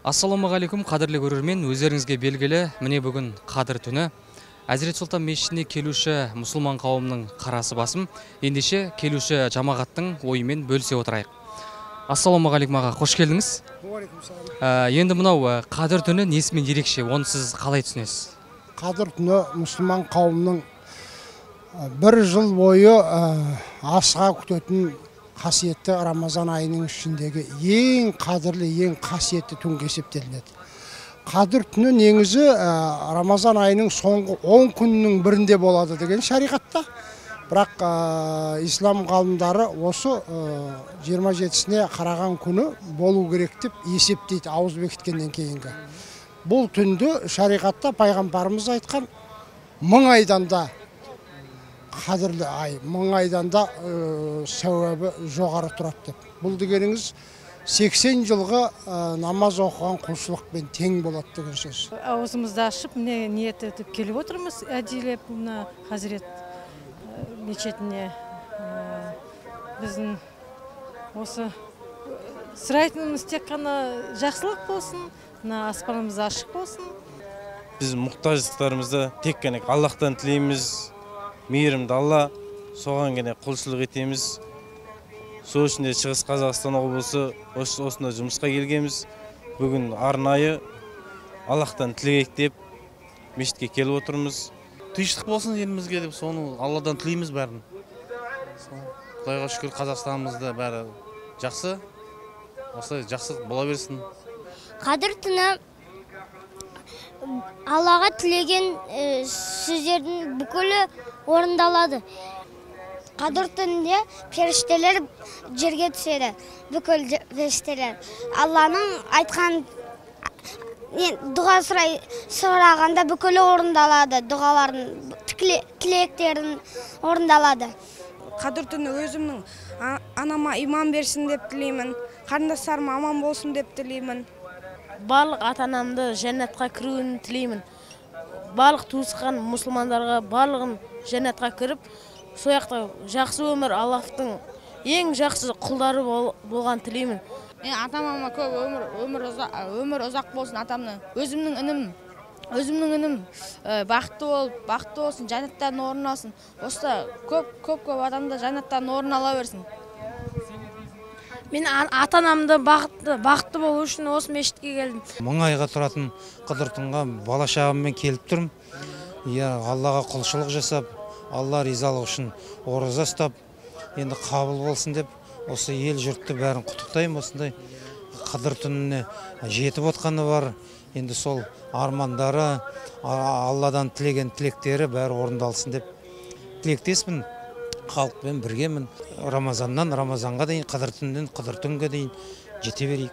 Ассалаумағалейкум, қадірлі көрермен, өздеріңізге белгілі, міне бүгін Қадір түні. Әзірет Сұлтан мешітіне келуші мұсылман қауымының қарасы басым. Ендеше келуші жамағаттың ойымен бөлісе отырайық. Ассалаумағалейкум аға, қош келдіңіз. Енді мынау Қадір түні несімен ерекше, оны сіз қалай түсінесіз? Қадір түні мұсылман қауымының бір жыл бойы асыға күтетін қасиетті Рамазан айының ішіндегі ең қадірлі, ең қасиетті түнге есептелінеді. Қадір түні негізі Рамазан айының соңғы 10 күнінің бірінде болады деген шариғатта. Бірақ ислам ғалымдары осы 27-сіне қараған күні болу керек деп есептейді ауыз бекіткеннен кейінгі. Бұл түнді шариғатта пайғамбарымыз айтқан 1000 айдан да қадірлі ай, 1000 айдан да сәуабы жоғары тұрады деп. Бұл дегеніңіз 80 жылғы намаз оқыған құлшылықпен тең болады деген сөз. Аузымызды ашып, міне ниет етіп келіп отырмыз әдейілеп мына Хазірет мешітіне. Біздің осы сұрайтынымыз тек қана жақсылық болсын, мына аспанымыз ашық болсын. Біз мұқтаждықтарымызды тек қана Аллахтан тілейміз. Мейірімді Алла, соған ғана құлшылық етеміз. Сол үшін де Шығыс Қазақстан облысы осында жұмысқа келгенбіз. Бүгін арнайы Аллахтан тілейік деп мешітке келіп отырмыз. Тыныштық болсын елімізге деп соны Алладан тілейміз бәрін. Құдайға шүкір, Қазақстанымызда бәрі жақсы. Осылай жақсы бола берсін. Қадір түні Аллаға тілеген сөздердің бүкілі орындалады. Қадір түнінде періштелер жерге түседі, бүкіл періштелер. Алланың айтқан дұға сұрағанда бүкілі орындалады, дұғаларын, тілектерін орындалады. Қадір түні өзімнің анама иман берсін деп тілеймін, қарындастарым аман болсын деп тілеймін. Барлық ата-анамды жәннатқа кіруін тілеймін. Барлық туысқан мұсылмандарға барлығын жәннатқа кіріп, сол жақта жақсы өмір, Аллахтың ең жақсы құлдары болған тілеймін. Мен ата-анама көп өмір ұзақ болсын атамның. Өзімнің інім бақытты болып, бақытты болсын, жәннаттан орын алсын. Осы көп адамда жәннаттан орын ала берсін. Мен ата-анамды бақытты болу үшін осы мешітке келдім. 1000 айға тұратын Қадір түнге бала шағыммен келіп тұрмын. Иә, Аллаға құлшылық жасап, Алла ризалығы үшін ораза ұстап, енді қабыл болсын деп осы ел жұртты бәрін құттықтаймын. Осындай Қадір түніне жетіп отқаны бар. Енді сол армандары, Алладан тілеген тілектері бәрі орындалсын деп тілектеспін. Халықпен біргемін. Рамазаннан Рамазанға дейін, Қадір түнінен Қадір түнге дейін жете берейік.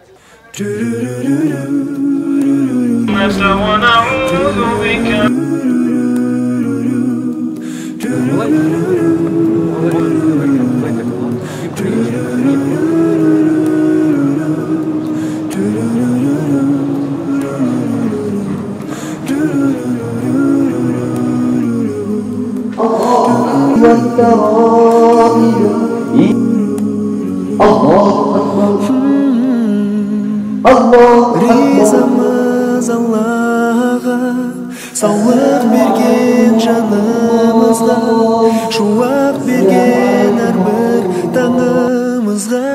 Ризамыз Аллаға, саулық берген жанымызға, шуақ берген әрбір таңымызға.